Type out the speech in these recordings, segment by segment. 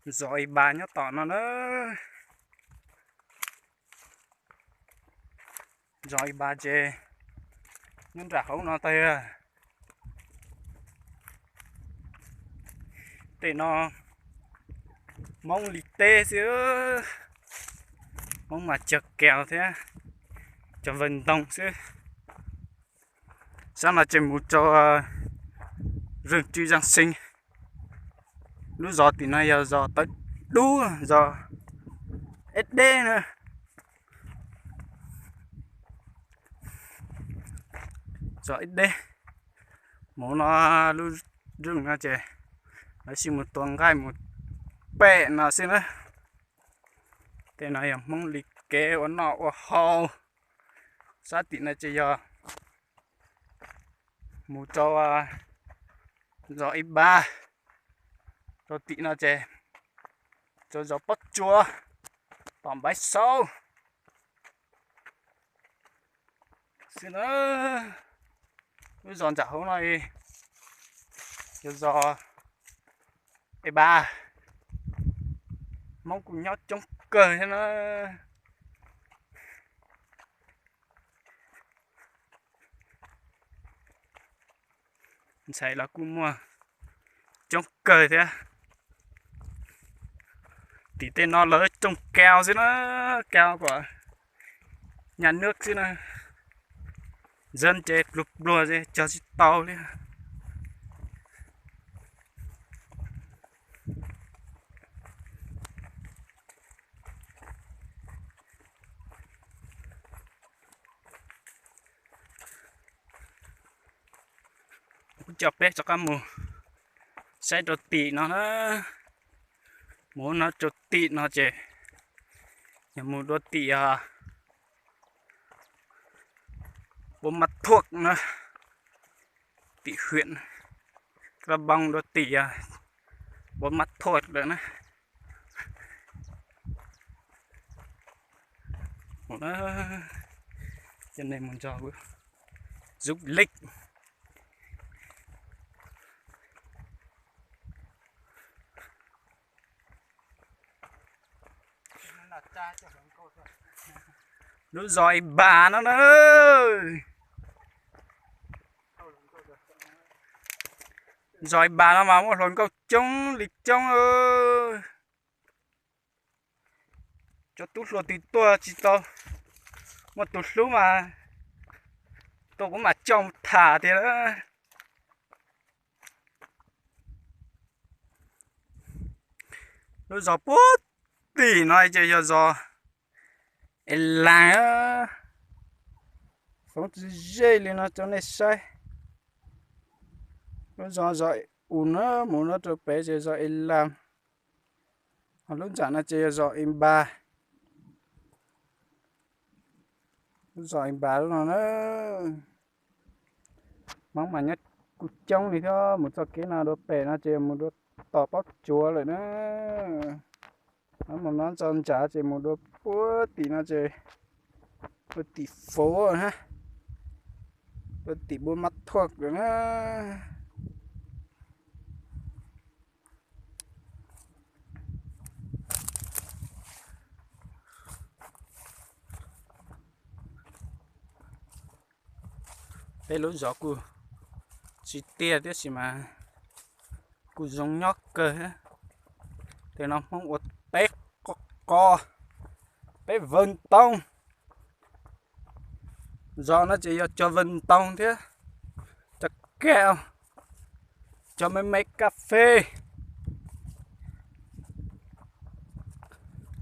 Zos Ib Pas nyob tom no na. Zos Ib Pas ces nyob nram hauv no tag. Tej no Hmoob li teb xwb, Hmoob mas cog kaus thiab cog vawg ntoo xwb. Sab no ces mus rau Zeej Tswv Zaj Xeeb. Lub zos tim no yog zos Tawv Dub, zos Eb Deb na. Zos Eb Deb. Mus no lub zeej no ces lawv sis mus tua nqaij mus pem no xwb na. Tej no yog Hmoob li kev ua noj ua haus. Sab tim no ces yog mus rau zos Ib Pas, rau tim no ces rau zos Pob Tsuas, tom Npaiv Xauv xwb na. Lub zos nram hauv no yog zos Ib Pas. Hmoob kuj nyob coob kawg thiab na. Ntxhais los kuj muaj coob kawg thiab. Tim tej no lawv cog kaus xwb na, kaus kom nyaj nwb xwb na. Ntxhais ces pluag pluag ces cog tsis tau li. Kuv coj peb rov qab mus saib rau tim no na. Mus no rau tim no ces yog mus dua tim Npua Mab Thuaj na, tim huyện Krông Bông dua tim Npua Mab Thuaj lawm na. Coj nej mus nrog du lịch. Lub zos Ib Pas no na. Zos Ib Pas no mas muaj hluas nkauj coob li coob. Cov tub hluas twg tuaj tsis tau muaj tus hlub mas tuaj kuv mam coj mus tham tiag. Lub zos puag tim no ces yog zos Es Las. Foov tsis ze li no rau nej saib. Lub zos zos U na, mus no rau pem ces zos Es Las. Ho lub nram no ces yog zos Ib Pas. Lub zos Ib Pas lub no na. Hmoob mas nyob kuj coob li thiab, mus txoj kev no dua pem no ces mus dua tom Pob Tsuas lawm na. Mus no txog nrad ces mus dua puag tim no ces dua tim Fauv na, dua tim Npua Mab Thuaj lawm na. Peb lub zos kuj tsis tiaj tiam sis mas kuj zoo nyob kawg. Tej no Hmoob ua teb qos, teb vawg ntoo. Zos no ces yog cog vawg ntoo thiab cog kaus, cog me me kas fes.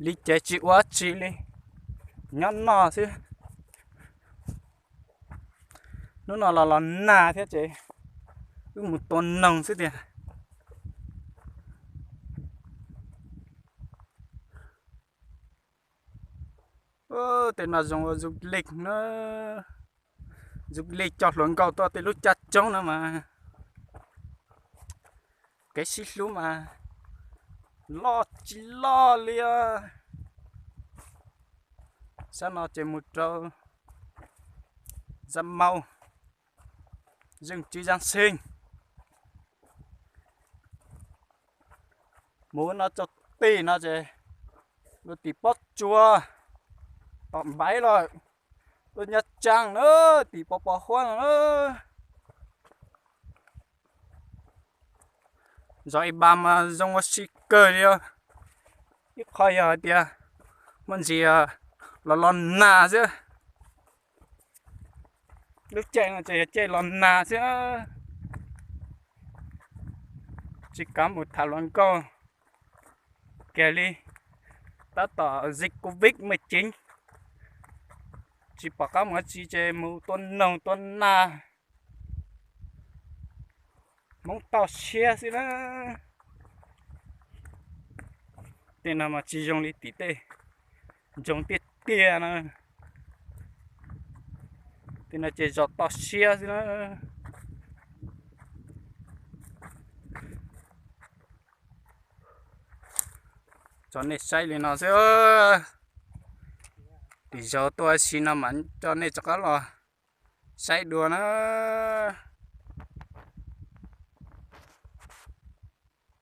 Li ces tsis ua tsi li, nyob noj xwb. Hnub no los los nag thiab ces wb mus tua noog xwb tiag. Tej no zoo ua du lịch na, du lịch coj hluas nkauj tuaj tej lub caj roob no mas kev sib hlub mas loj tsis loj li. Sab no ces mus rau Zaj Mau, Zeej Tswv Zaj Xeeg. Mus no rau tim no ces luag tim Pob Tsuas, tom Npaiv lawm, tuaj Nyob Tsaab na, tim Pov Pov Huab no na. Zos Ib Npas mas zoo ua si kawg li os. Ib qho yog hais tias muaj ntsis los los nag xwb. Lub caij no ces yog caij los nag xwb, tsis kav mus tham hluas nkauj kiag li. Tab tom zig Covid mười chín, tsis pom qab mus dab tsi ces mus tua noog tua nag, Hmoob toj siab xwb na. Tej no mas tsis zoo li tim tej, zoo tiag tiag na. Tej no ces zos toj siab xwb na. Tso nej saib li no xwb. Tim zaug tuaj ua si no mas coj nej rov qab los saib dua na.